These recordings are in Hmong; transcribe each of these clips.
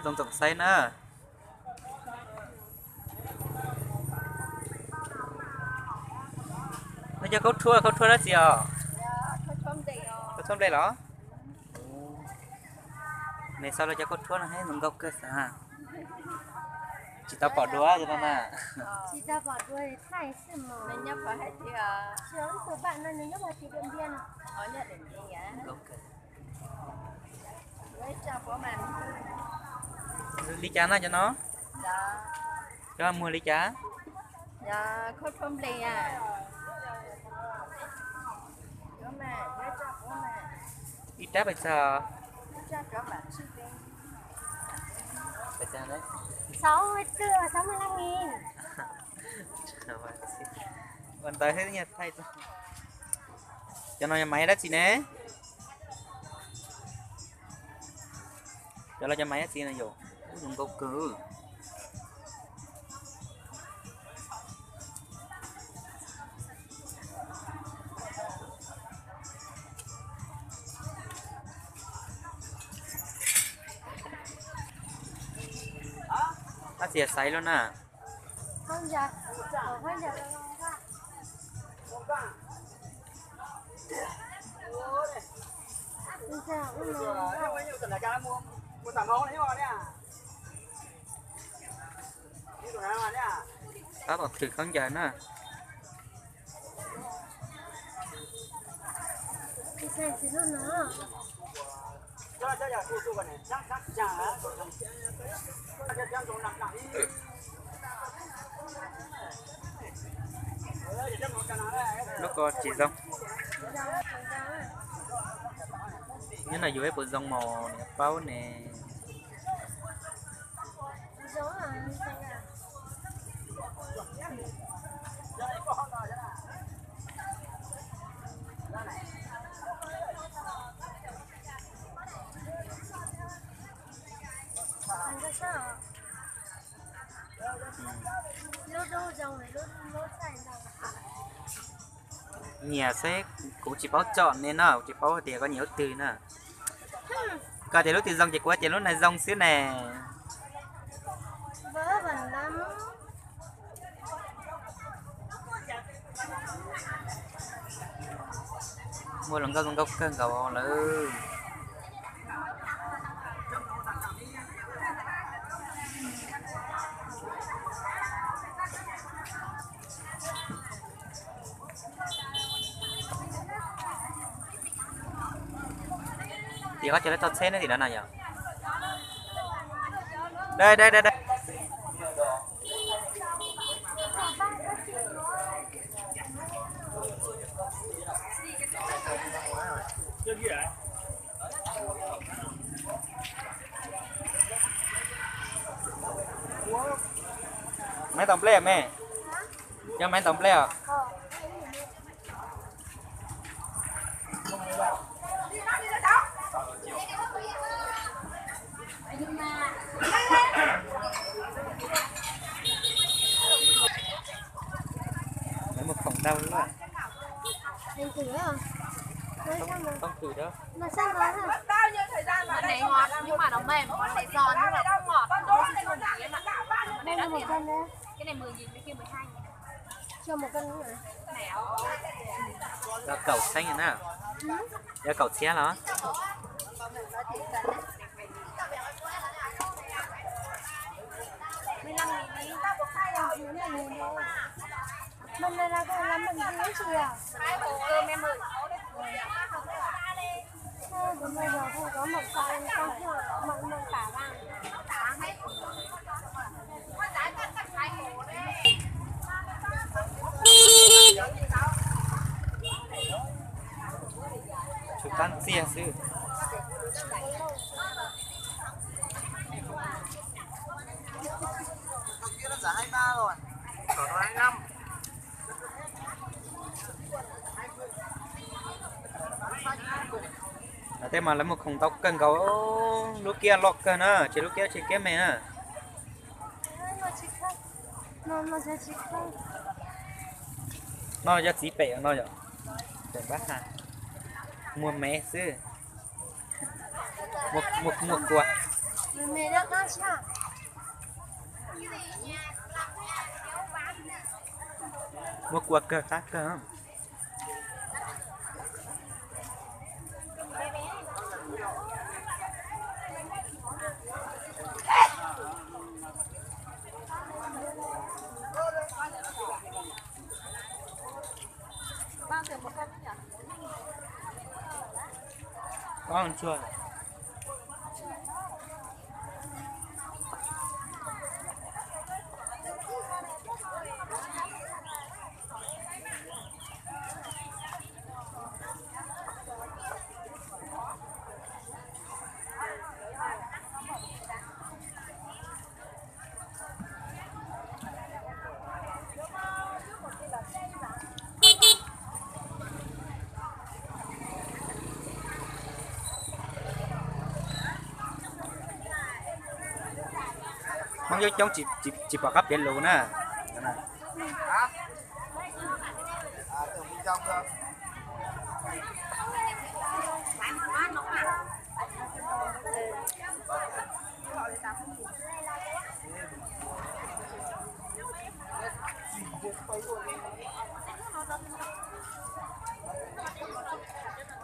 Too Txoom Xaiv na. No cov khaub rhuab, khaub rhuab dab tsi os? Khaub rhuab nplej los? Nws xav los cov khaub rhuab no thiab, zoo nkauj kawg xwb. Tsis tau pom dua cov no na. Li cas na cov no? Cov muag li cas? Ib rab pes tsawg? Ua ntawd thiab nyiaj thaij. Cov no yog maiv dab tsi ne? Cov los cov maiv dab tsi no yom? Ub, zoo nkauj kawg. Dab tsi xaiv lub na? Tab tom thwm khaub ncaws na. Lub ko tsis zoo. Nyob no yus ib puas zoo mos niam paub ne. Nyiam xwb, kuv tsis paub tsom ne no, kuv tsis paub hais tias koj nyiam lub twg na. Koj tias lub twg zoo ces kuv tias lub no zoo xwb ne. Muaj hluas nkauj zoo nkauj kawg nkaus lawm. Tim koj cia li tau txheb neb tim no na yom? Dai, dai, dai, dai. Maiv tau nplej me? Yog maiv tau nplej os. Lawv muaj khoom ntau lawm. Toob kws da. Yog kaum xeeb na. Yog kaum txhiab los? Tshuav kab ntxiag xwb. Tej mas lawv muaj khoom ntau kawg nkaus, lub kiab loj kawg na, ces lub kiab tsis kiab me na. No yog txiv pem no yom, pem npab ha, muag me xwb, muag kua. Muaj kua kawg qab kawg. Hmoob coob coob tsis pom qab piav lus na.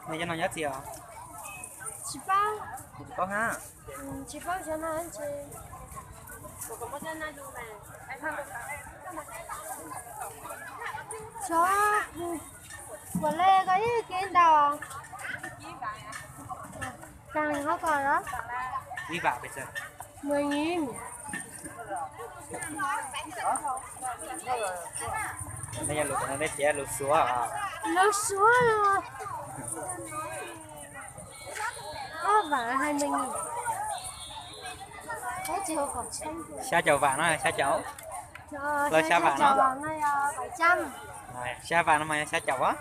Nws cov no nyob txiv os? Tsis paub. Tsis paub hab. Tsis paub xyov no ntshe. Xyov, puas le koj ib kev ntau. Tag hov ko los? Ib vam pes tsawg? Mười nghìn. Nej yog lus, nej tias lus Suav. Lus Suav los. Ob vam hai mươi nghìn. Xya caum vam no xya caum? Los xya vam no? Xya vam no mas yog xya caum.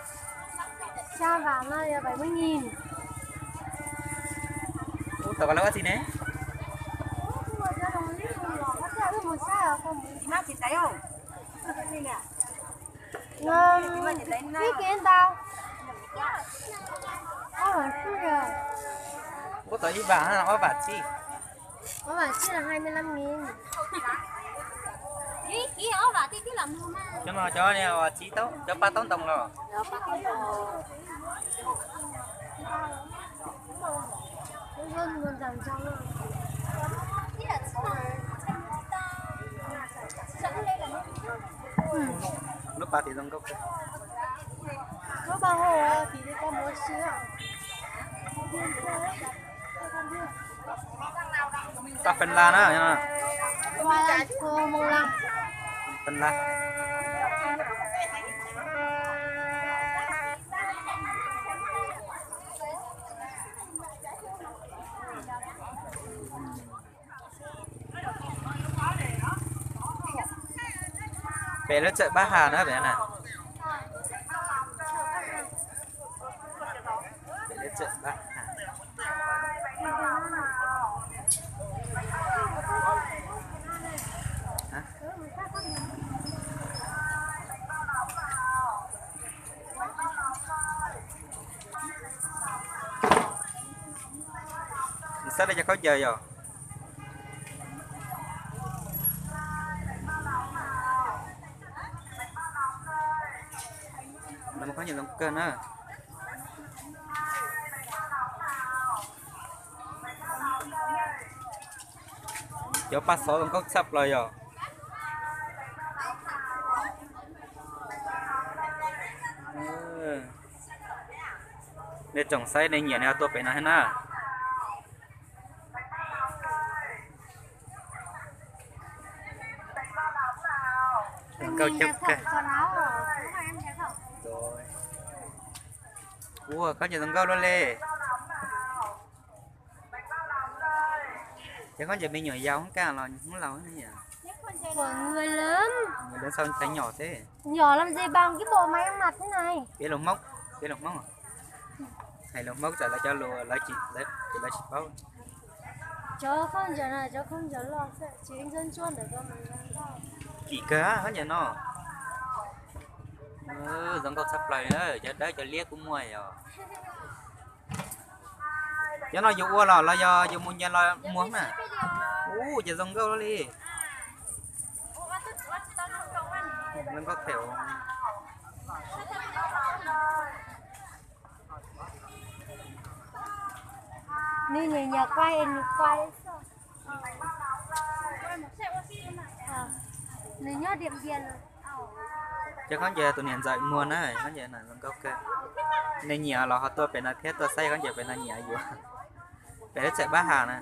Xya vam no yog bảy mươi nghìn. Ub, tau koj lawv ua tsi ne? Ib kev ntau. Ub, tau ib vam, ob vam txhib. Ob vam txhib là hai mươi lăm nghìn. Cov no cov txhib, cov paj taub ntoo los? Lub pas tim zoo nkauj kawg. Paj Fes Las na. Fes Las. Pem lub txawm Paj Has na pem na. Pem lub txawm Paj Has. Nws xab li cov khaub ncaws yom? Lawv muaj khaub ncaws zoo kawg na. Cov paj xov zoo nkauj tshaj plaws yom. Nej tsoom saib nej nyiam nej ho tuaj pem no thiab na. Zoo nkauj coob kawg. Ua khaub ncaws zoo nkauj luaj li. Cov khaub ncaws me nyuam yaus hoob kaj los Hmoob laus? Của người lớn. Người lớn sao thấy nhỏ thế? Nhỏ làm gì bằng cái bộ máy ăn mặc thế này. Piav lus Hmoob, piav lus Hmoob. Hais lus Hmoob txawm lawv cov lus lawv tsis, lawv tsis paub. Chó không giờ này, chó không giờ lo, chỉ dân chuôn để cho mình làm đâu. Kim kawg khaub ncaws no. Zoo nkauj tshaj plaws, cov dawb cov liab kuj muaj yom. Cov no yus ua los los yog yus mus nyias los muag na? Ub, ces zoo nkauj li. Zoo nkauj thiab. Nws nyiam nyiam quay, nws quay. Nws nyob Điện Biên. Cov khaub ncaws tus niam ntxawm muag na, khaub ncaws zoo nkauj kawg. Nws nyiam los ho tuaj pem no thiab, tuaj saib khaub ncaws pem no nyiam yuav. Pem lub tsev Pab Has na.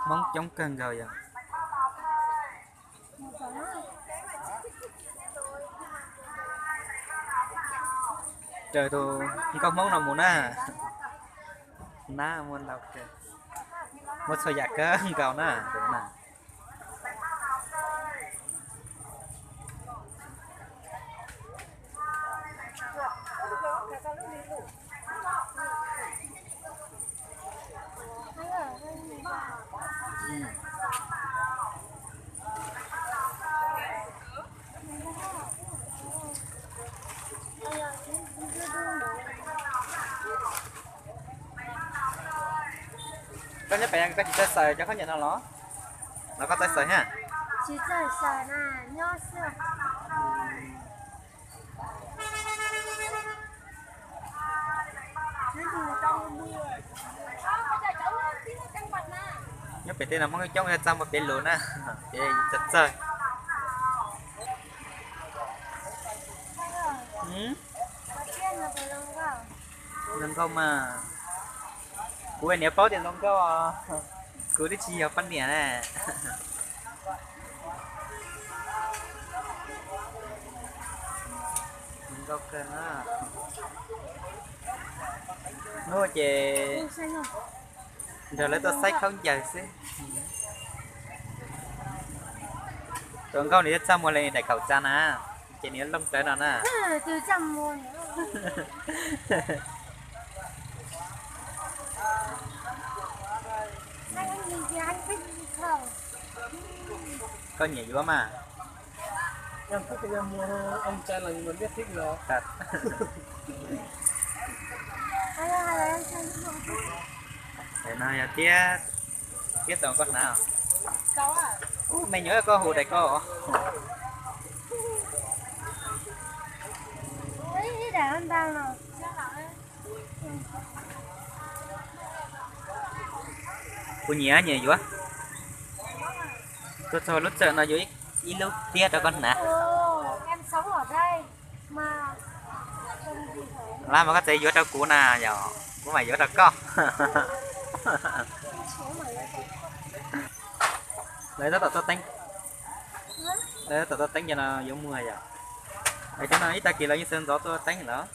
Hmoob coob kawg nkaus yog. Raws tus nkauj Hmoob no mus na. Nab muaj ntau kawg, muaj txhua yam kawg nkaus na. Koj nyob pem koj tsis txawj xaws cov khaub ncaws no los? Los koj txawj xaws thiab? Nyob pem tej no Hmoob coob, yog txaj muag pem lus na, ces txawj txawj. Zoo nkauj mas. Kuv niam paub tias zoo nkauj os. Kuv twb tsis yog poj niam na. Zoo nkauj kawg na. Hnub ces nrog lawv tuaj saib khaub ncaws xwb. Tus nkauj nws yuav txaj muag li daim kaum txaj na, ces nws yuav looj rawv no na. Koj nyiam yuav mas. No yog tiab, tiab tau koj hnav. Me nyuam koj hu daim koj. Kuv nyiam nyiam yuav. Tuaj txog lub txawm no yuav ib lub tiab rau koj hnav. Lab mas koj txawm yuav rau kuv na yom, kuv mam yuav rau koj. Lawv tab tom tuaj teeb, lawv tab tom tuaj teeb cov no yuav muag yom. Cov no ib tag kis los yeej sawv ntxov tuaj teeb lawm.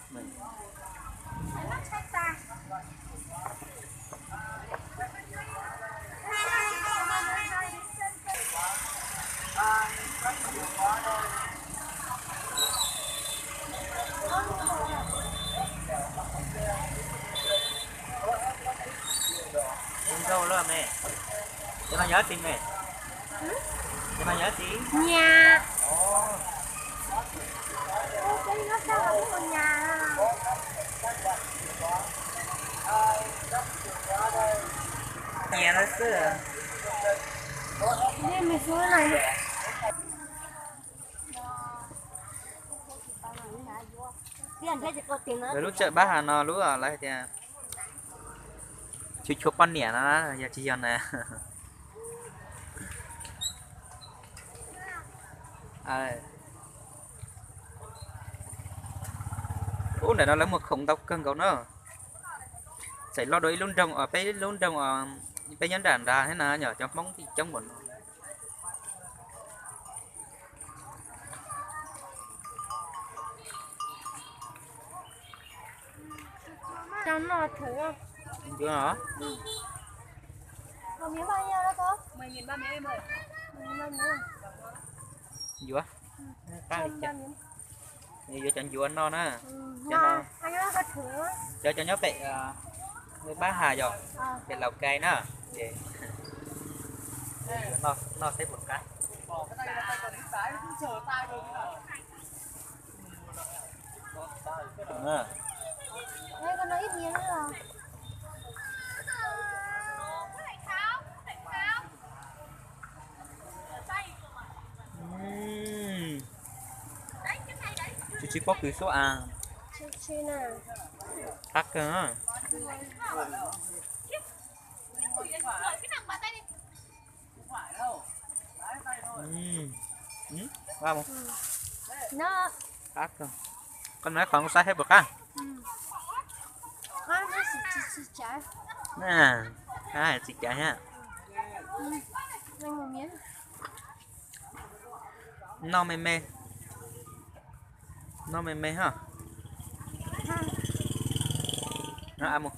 Zoo nkauj lawm me. Cov no yog dab tsi me? Cov no yog dab tsi? Nyias. Nyias lawm xwb. Lawv lub tsev Pab Has no lub lawv hais tias chua chua poj niam no yog tsis yog na? Ub, ntawm no lawv muag khoom ntau kawg nkaus na. Txawm loj dua ib lub nroog os, peb lub nroog os, peb nyob nram nrad thiab na, yog cov Hmoob thiaj coob npaum no. Yuav os. Yuav. Yuav cov ncuav no na. Cov, cov nyob pem Pab Has yom, pem Laus Kais na. Ces noj seb puas qab. Ê, con nói ít miếng nữa rồi. Ub, tsis tsis pob kws xub a. Qab kawg. Qab kawg. Koj noj qhov saib seb puas qab. Tsis cas thiab. Noj me me. Noj me me ha. Mus.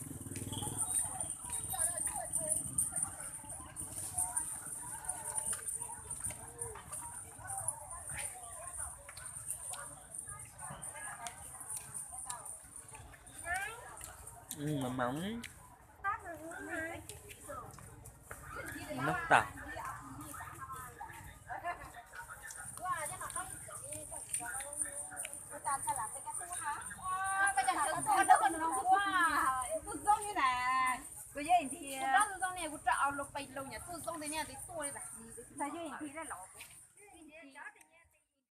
Mas mas. Noj tas. Kuv yog ib nthi, kuv rau au lus pes lus nyam txuj zoo ntawd niag tis tuaj li tas.